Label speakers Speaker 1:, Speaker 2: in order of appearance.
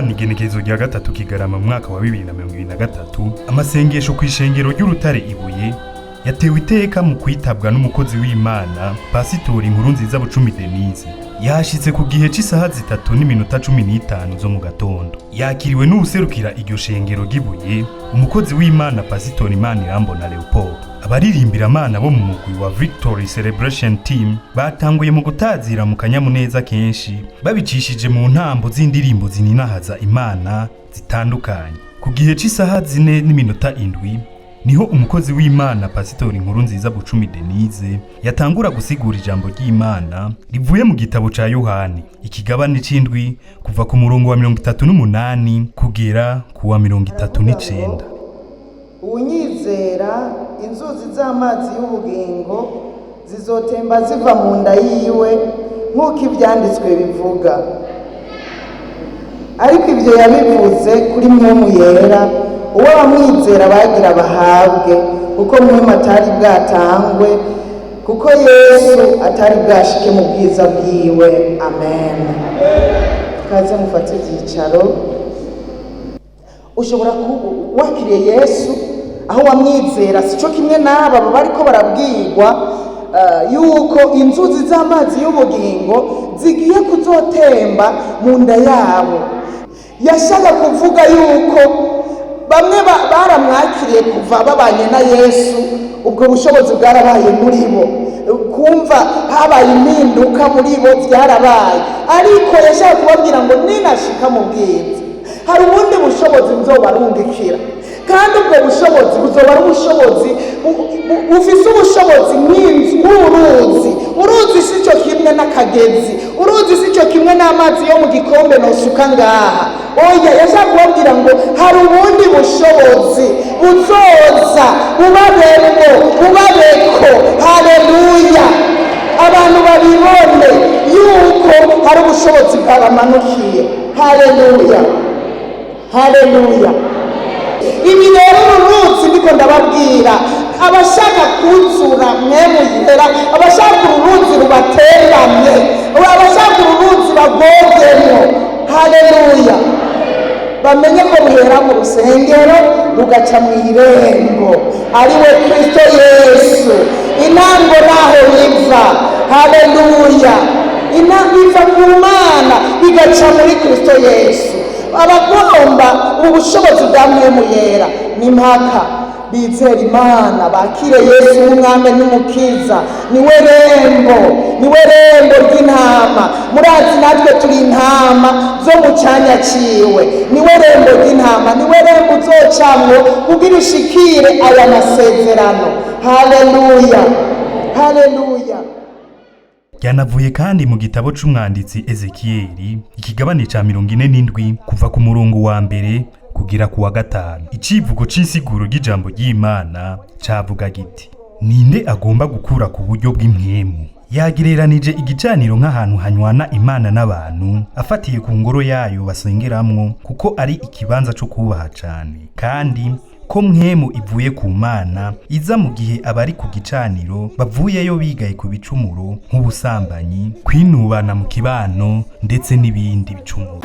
Speaker 1: w'Imana, igenekerezo rya 3 Kigarama mu mwaka wa 2023, amasengesho ku ishengero ry'Urutare Ibuye yatewe iteka mu kwitabwa n'umukozi w'Imana Pasitori Nkurunziza Bucumi Denise. Yashitse ku gihe c'isaha 3:15 zo mu gatondo. Yakiriwe n'uwuserukira iryo shengero ry'Ibuye, umukozi w'Imana Pasitori Manirambona Leopold. Abaririmbira bo mu mugwi wa Victory Celebration Team batanguye mu gutazira mu kanyamuneza kenshi, babicishije mu ntambo z'indirimbo zininahaza Imana zitandukanye. Ku gihe c'isaha 4:07 niho umukozi w'Imana Pasitori Nkurunziza Bucumi Denise yatangura gusigura ijambo ry'Imana rivuye mu gitabo ca Yohani, ikigabane c'indwi, kuva ku murongo wa 38 kugera ku wa 39.
Speaker 2: Uwunyizera, inzuzi z'amazi y'ubugingo zizotemba ziva mu nda yiwe, nk'uko Ibyanditswe bivuga. Ariko ibyo yabivuze kuri Mpwemu Yera, uwo abamwizera bagira bahabwe, kuko Mpwemu atari bwatangwe, kuko Yesu atari bwashike mu bwiza bwiwe. Amen. Kaze mufate ibyicaro. Ushobora kuba wakiriye Yesu aho wamwizera, si cyo kimwe n'aba baba ariko barabwirwa yuko inzuzi z'amazi y'ubugingo zigiye kuzotemba mu nda yabo. Yashaka kuvuga yuko bamwe baramwakiriye kuva babanye na Yesu, ubwo bushobozi bwarabaye muri bo, kumva habaye impinduka muri bo, byarabaye. Ariko yashaka kubabwira ngo ninashika mu bwiza, hari ubundi bushobozi nzobarungikira, kandi ubwo bushobozi buzoba ari ubushobozi bufise ubushobozi nk'uruzi. Uruzi si cyo kimwe n'akagezi, uruzi si cyo kimwe n'amazi yo mu gikombe nosuka ngaha. Oya, yashaka kubabwira ngo hari ubundi bushobozi buzoza bubabemwo, bubabeko. Haleluya! Abantu babibone yuko hari ubushobozi bwabamanukiye. Haleluya, haleluya! Ibi rero, uru ruzi ndiko ndababwira, abashaka kuzura Mpwemu Yera, abashaka uru ruzi rubatembamye, abashaka uru ruzi bagogemo, haleluya, bamenye ko ruhera mu rusengero rugaca mu irembo, ari we Kristo Yesu. Intango naho biva, haleluya, biva ku Mana, bigaca muri Kristo Yesu. Abagomba ubu bushobozi bwa Mpwemu Yera ni mpaka bizera Imana, bakire Yesu nk'Umwami n'Umukiza. Niwe rembo, niwe rembo ry'intama. Murazi natwe turi intama zo mu cyanya ciwe. Niwe rembo ry'intama, niwe rembo uzocamwo kugira ushikire aya masezerano. Haleluya, haleluya!
Speaker 1: Ryanavuye kandi mu gitabo c'umwanditsi Ezekiyeli, ikigabane ca 47, kuva ku murongo wa mbere kugera ku wa gatanu. Icivugo c'insiguro ry'ijambo ry'Imana cavuga giti: "Ninde agomba gukura ku buryo bw'impwemu?" Yagereranije igicaniro nk'ahantu hanywana Imana n'abantu, afatiye ku ngoro yayo basengeramwo, kuko ari ikibanza co kubaha cane, kandi ko Mpwemu ivuye ku Mana iza mu gihe abari ku gicaniro bavuyeyo bigaye ku bicumuro nk'ubusambanyi, kwinubana mu kibano, ndetse n'ibindi bicumuro.